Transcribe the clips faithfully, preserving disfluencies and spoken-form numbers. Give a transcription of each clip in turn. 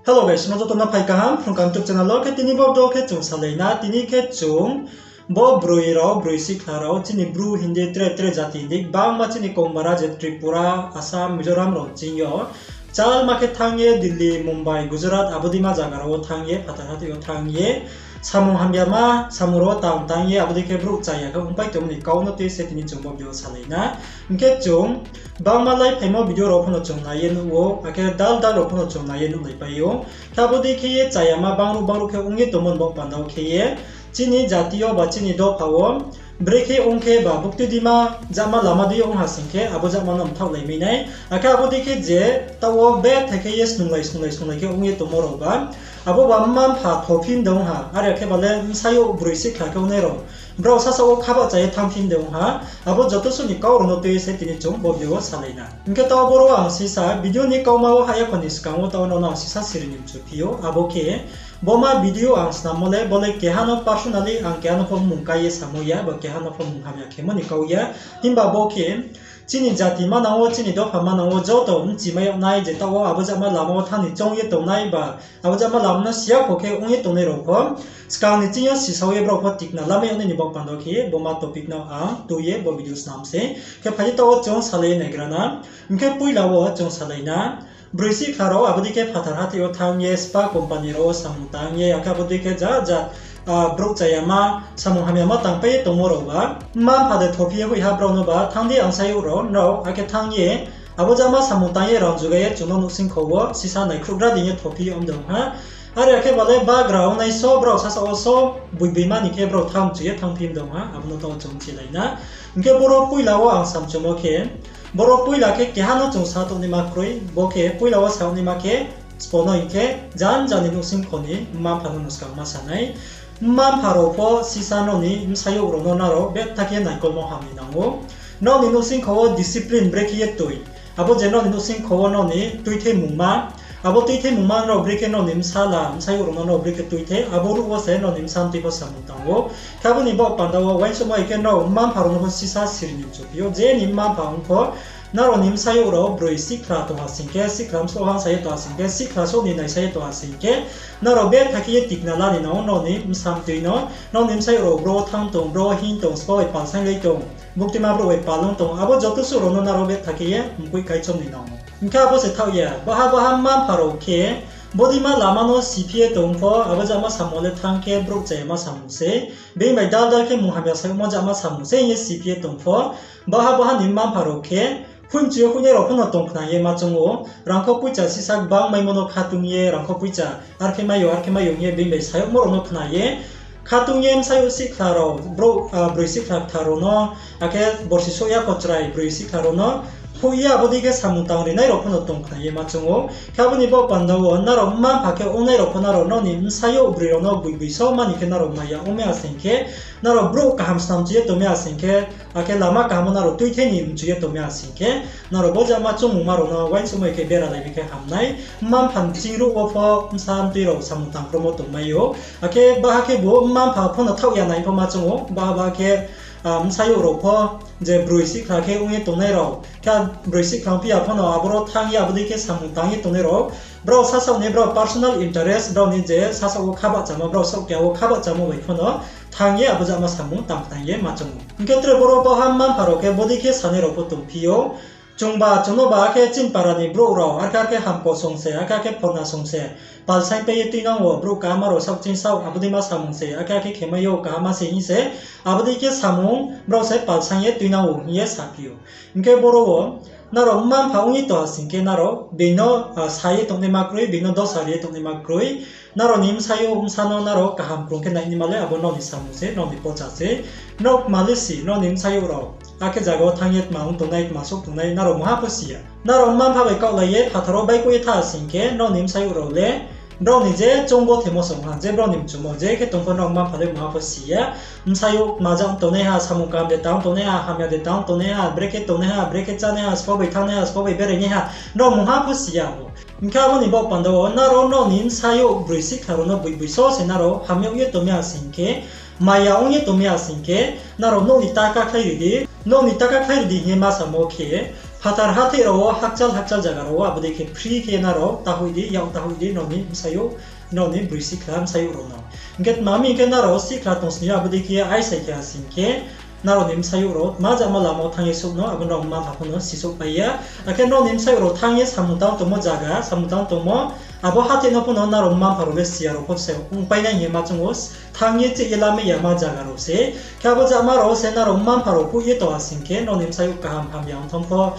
Hello guys, no joto no phai kaham Phrung Kaham YouTube channel wo. Khe tini bo video khe chung salai na, tini khe chung bo broi rao, broi sikhla rao, chini Bru hing di, tre tre jati hing di, gbangma chini Kongbara je Tripura, Assam, Mizoram rao ching yo chalma khe thanng ye Delhi, Mumbai, Gujarat, abo deima zaga rao wo thanng ye, phathar hathái yo thanng ye, samung hamyama, samung rao wo tang tang ye, abo dei khe brouh chaya khe ongpai tongmo ni kau no tui se tini chung bo video salai na. Hing khe chung gbangma lai phaimo video rao pho no chung nai ye nuh ou, akhe dal dal rao pho no chung nai ye nuhlaipai ou. Khe abo dei khe ye chayama bangruh bangruh khe ong ye tongmo ni baoh panda wo khe ye, chini jati yo ba chini dopha wo brekhe ong khe ba buktui deima jama lama dei yo ong ha sing khe, abo jama no mthaohlai mai nai. Akhe abo dei khe je taoh wo bethai khe ye snunglai snunglai snunglai khe ong ye tongmo rao ba, abo ba mma mpha thophi mdong ha, are khe ba le bsayouh broi sikhla khe ongnai rao, brao sasaoh wo khabahcha ye thanngphi mdong ha. Abo joto suh ni kau rao no tui se tini chung bo video wo salai na. Hing khe taoh boro ang sisa video ni kauma wo hah ya kho ni skang wo taoh no ang sisa siri ni mchuphi ou. Abo khe, bo ma video ang snammo le, bo le keha no personally ang keha no pho mmung kai ye samo ya, ba keha no pho mung hamya khemo ni kau ya. Himba bo khe, chini jati manang wo, chini dopha manang wo, joto bchimai yag nai je taoh wo abo jama lama wo thanng ni choung ye tongnai ba, abo jama lama no siya kho khe ong ye tongnai rao pho, skang ni ching yo sisao ye brao pho tikna lamai yag nai ni baoh panda wo khe ye, bo ma topic no ang tui ye bo video snam se. Khe phai di taoh wo chung salai ye naigra na. Hing khe poila wo chung salai na. Broi sikhla rao abo dei khe phathar hathái yo thanng ye, spa company rao wo samung tang ye, akhe abo dei khe ja ja, ah, brouh chayama, samung hamyama tangpai ye tongmo rao ba, mma mpha de thophi ye hoih ha brao no ba, thanng di angsayouh rao, nrao akhe thanng ye, abo jama samung tang ye rang jugai ye chung no nouhsingkho wo sisa naikhruhgra dei ye thophi ye ong dong ha. Are khe ba le bagra ongnai so brao sasaoh wo so boiboi ma ni khe brao thanng mchu ye thanngphi mdong ha, abo no taoh chung chilai na. Hing khe boro poila wo ang samchumo khe, boro poila khe keha no chung sa tongnaima kroi, bo khe poila wo sa yag naima khe, sbo no hing khe, jan jan ni nouhsingkho ni mma mpha no no skang ma sa nai. Mma mpha rao pho sisa nrao ni bsayouh rao no nrao betha khe naikolmo ham ni nang ou. Nrao ni nouhsingkho wo discipline brekhe ye tui. Abo je nrao ni nouhsingkho wo nrao ni tuithemungma, abo tuithemungma nrao brekhe nrao ni bsala, bsayouh rao no nrao brekhe tuithei, abo ruh wo se nrao ni bsa mtui pho samung tang ou. Khe abo ni baoh panda wo uaingsouhmo hai khe nrao mma mpha rao no pho sisa siri ni mchuphi ou, je ni mma mpha ong pho, nrao ni bsayouh rao broi sikhla tong ha sing khe, sikhla bsouh hangsa ye tong ha sing khe, sikhla souh ni naisa ye tong ha sing khe, nrao betha khe ye tikna la ni nang ou nrao ni bsa mtui no, nrao ni bsayouh rao bro thanng tong, bro hing tong, sbo bai pal sainglai tong, buktima brouh bai pal ong tong, abo joto suh rao no nrao betha khe ye mkoih kaichom ni nang ou. Hing khe abo se thaoh ya, baha baha mma mpha rao khe, bodeima lama no siphi ye tong pho, abo jama samung le thanng khe brouh chayama samung se, being bai dal dal khe munghamya saimo jama samung se hing ye siphi ye tong pho, baha baha ni mma mpha rao khe, phoihmchu ye hoihnai rao pho no tong khna ye ma choung ou, rangkho poicha sisa gbang maimo no khatung ye, rangkho poicha arkhe mai yo, arkhe mai yo hing ye being bai sayouhmo rao no khna ye, khatung ye bsayouh sikhla rao, brouh, ah, broi sikhla kthar rao no, akhe borsi souh ya kho chrai broi sikhla rao no, phoih ye abo dei khe samung tang rinai rao pho no tong khna ye ma choung ou. Khe abo ni baoh panda wo nrao mma mpha khe ongnai rao pho nrao nrao ni bsayouh broi rao no boiboi so ma ni khe nrao maya ong mi asing khe, nrao brouh kaham snam mchu ye tong mi asing khe, akhe lama kaham wo nrao tuithei ni mchu ye tong mi asing khe, nrao bo jama choungmungma rao no uaingsouhmai khe beralai mi khe ham nai. Mma mpha ni ching ruh wo pho bsa mtui rao samung tang kromo tongmai ou. Akhe baha khe bo mma mpha pho no thaoh ya nai pho ma choung ou, baha baha khe, ah, bsayouh rao pho je broi sikhla khe ong ye tongnai rao, khe broi sikhla ongphi ya pho no aboro thanng ye abo dei khe samung tang ye tongnai rao, brao sasaoh ni brao personal interest, brao ni je sasaoh wo khabahchamo, brao saoh keha wo khabahchamo bai pho no thanng ye abo jama samung tang khna ye ma choung ou. Hing khe tre boro baha mma mpha rao khe bodei khe sanai rao pho tongphi ou. Chungba chung no ba akhe chini para ni brouh rao, akhe akhe hamko song se, akhe akhe phorna song se, pal saingpai ye tuinang wo, brouh kaham rao saoh ching saoh, abo deima samung se, akhe akhe khemai yo kaham se hing se, abo dei khe samung brao se pal saing ye tuinang wo hing ye saphi ou. Hing khe boro wo, nrao mma mpha ong ye tong ha sing khe nrao being no, ah, sa ye tongnaima kroi, being no dosa ri ye tongnaima kroi. Nrao ni bsayouh bsa no nrao kaham krung khe nainaima le abo nrao ni samung se, nrao ni pocha se. Nrao kma le si, nrao ni bsayouh rao akhe zaga wo thanng ye tma ong tongnai, tma souh tongnai, nrao mungha pho si ya. Nrao mma mpha bai kaohlai ye phathar wo baihkhouh ye tha sing khe, nrao ni bsayouh rao le, brao ni je choung bo themo song ha, je brao ni mchumo je khe tong pho nrao mma mpha le mungha pho si ya. Bsayouh tma jang tongnai ha, samung kaham de tang tongnai ha, hamya de tang tongnai ha, brekhe tongnai ha, brekhe chánai ha, sbo bai thanngnai ha, sbo bai berainai ha, nrao mungha pho si ya abo. Hing khe abo ni baoh panda wo nrao nrao ni bsayouh broi sikhla rao no boiboi so se nrao hamyag ye tong mi asing khe, maya ong ye tong mi asing khe, nrao nouh ni taka khlai ri di, nouh ni taka khlai ri di hing ye ma samo khe, Phathar hathái rao wo, hakchal hakchal zaga rao wo, abo dei khe free khe nrao tahoih di, yak tahoih di, nrao ni bsayouh, nrao ni broi sihkhla bsayouh rao no. Hing khe tma mi hing khe nrao sihkhla tong sni yo abo dei khe aisai khe ha sing khe, nrao ni bsayouh rao tma jama lama wo thanng ye souh no, abo nrao mma-mpha pho no sisouhpai ya. Akhe nrao ni bsayouh rao thanng ye samung tang tongmo zaga, samung tang tongmo, abo hathái no pho no nrao mma-mpha rao le si ya rao pho se ongpai nai hing ye ma choung ou, thanng ye chih ye lamai yama zaga rao se. Khe abo jama rao se nrao mma-mpha rao kouh ye tong ha sing khe, nrao ni bsayouh kaham hamya ong thang pho,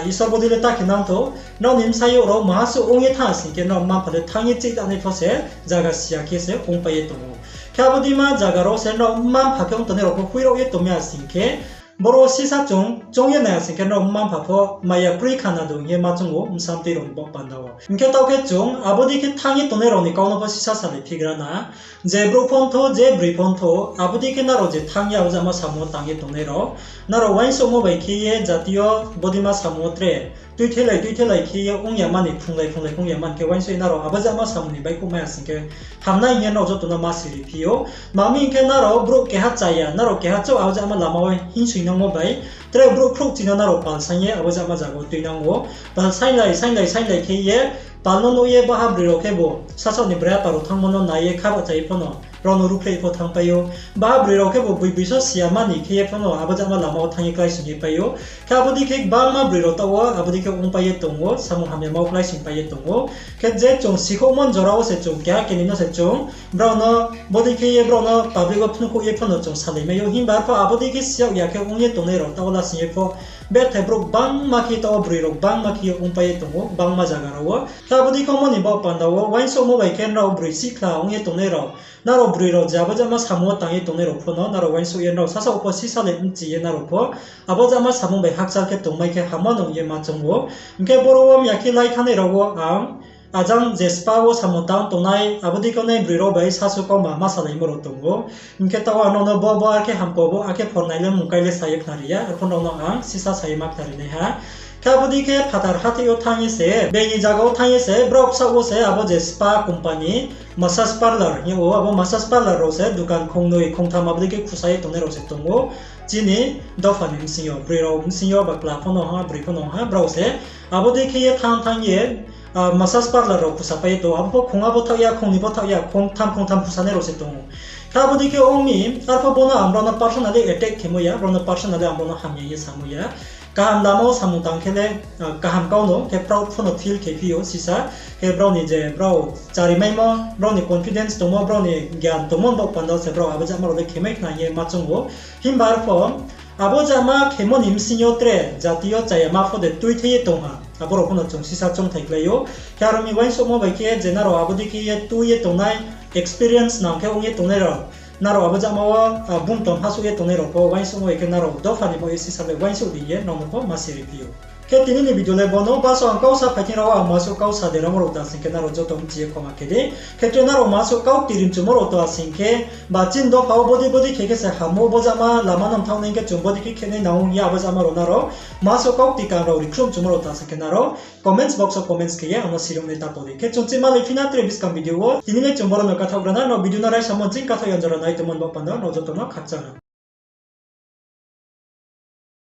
Isor bodei le ta khe nang thou, nrao ni bsayouh rao maha suh ong ye thanng ha sing khe, nrao mma-mpha le thanng ye chih tanai pho se zaga si ya khe se ongpai ye tong ou. Khe abo deima zaga rao se nrao mma-mpha khe ong tongnai rao pho hoih rao ye tongmai ya sing khe, boro sisa chung choung ye nai ha sing khe, nrao mma-mpha pho maya kroi khna do hing ye ma choung ou, bsa mtoi rao ni baoh panda wo. Hing khe taoh khe chung abo dei khe thanng ye tongnai rao ni kau no pho sisa salai phigra na. Je brouh pho ong thou, je broi pho ong thou, abo dei khe nrao je thanng ye abo jama samung wo tang ye tongnai rao, nrao uaingsouhmo bai khe ye jati yo bodeima samung wo tre tuithelai tuithelai khe ye ong yama ni, phrunglai phrunglai khe ong yama ni khe uaingsouh ye nrao abo jama samung ni baihkhouh mai ya sing khe, hamnai hing ye nrao joto no ma siri phi ou. Tma mi hing khe nrao brouh keha chaya, nrao keha chouh abo jama lama wo hingsoi nangmo bai, tre brouh khrouhchi no nrao pal saing ye abo jama zaga wo tuinang ou. Pal sainglai sainglai sainglai khe ye, pal no nuh ye baha broi rao khebu sasaoh ni brai apa rao thanngmo no nai ye khabahcha ye pho no rao no ruhphreh pho thanngpai ou. Baha broi rao khebu boi boi so si yama ni khe ye pho no abo jama lama wo thanng ye kláisoing ye pai ou. Khe abo dei khe gbangma broi rao taoh wo abo dei khe ongpai ye tong ou, samung hamyama wo kláisoingpai ye tong ou. Khe je chung sikhouhmo ni jora wo se chung keha keni no se chung brao no bodei khe ye brao no public wo phnuhkhouh ye pho no chung salaimai ou. Himba arpho abo dei khe si yag ya khe ong ye tongnai rao taoh wo lasing ye pho, bethe brouh gbangma khe taoh wo broi rao gbangma khe ye ongpai ye tong ou gbangma zaga rao wo. Khe abo dei khe ongmo ni baoh panda wo uaingsouhmo bai khe nrao broi sihkhla ong ye tongnai rao, nrao broi rao je abo jama samung wo tang ye tongnai rao pho no nrao uaingsouh ye nrao sasaoh pho sisa le bchi ye nrao pho abo jama samung bai hakchal khe tongmai khe hammo no hing ye ma choung ou. Hing khe boro wo mya khe lai thanngnai rao wo ang ajang je spa wo samung tang tongnai abo dei khe nai broi rao bai sasu kauma ma salaimo rao tong ou. Hing khe taoh wo ang nrao no bo bo ar khe hamko bo, akhe phornai le mungkai le sa ye khnari ya, arpho nrao no ang sisa sa ye ma khnari nai ha. Khe abo dei khe phathar hathái yo thanng ye se, being ni zaga wo thanng ye se, brao bsaoh wo se abo je spa company, massage parlour hing ou, abo massage parlour rao se dukan khongnoi khongtham abo dei khe khusa ye tongnai rao se tong ou. Chini dopha ni bsing yo, broi rao bsing yo, ba kla pho no ha, broi pho no ha, brao se abo dei khe ye thanng thanng ye, massage parlour rao khusapai ye tong ou. Abo pho khong abo thaoh ya, khong ni pho thaoh ya, khongtham khongtham khusanai rao se tong ou. Khe abo dei khe ong mi, arpho bo no ang brao no personally attack khemo ya, brao no personally ang brao no hamya ye samo ya. Kaham lama wo samung tang khe le, kaham kau no khe proud pho no feel khe phi ou sisa. Khe brao ni je brao charimaimo, brao ni confidence tongmo, brao ni gyan tongmo ni baoh panda se brao abo jama rao le khemai khna hing ye ma choung ou. Himba arpho abo jama khemo ni bsing yo tre jati yo chayama pho de tuithei ye tong ha, abo rao pho no chung sisa choungthai klái ou. Khe aro mi uaingsouhmo bai khe je nrao abo dei khe ye tui ye tongnai, experience nang khe ong ye tongnai rao, nrao abo jama wo bung tong hasouh ye tongnai rao pho uaingsouhmo bai khe nrao dopha ni baoh ye sisa le uaingsouh di ye nrao no pho ma siri phi ou. Khe tini ni video le bo no, baso ang kau sa phai thing rao wo ang masuh kau sa de ramo rao ta sing khe nrao joto bchi ye khoma khe di. Khe tre nrao masuh kau kti rimchumo rao ta sing khe, ba chini dopha wo bodei bodei khe khe se hammo, bo jama lama no mthaoh nai khe chung bodei khe khe nai nang ong ye abo jama rao nrao masuh kau kti kam rao rikhruh mchumo rao ta sing khe nrao comments box wo comments khe ye ang no siri ong nai ta pho di. Khe chung chima lai phi na tre buskang video wo, tini le chung boro no kathaoh gra na, nrao video no raisamo ching kathaoh ya jora nai tongmo ni baoh panda nrao joto no khakchang ha.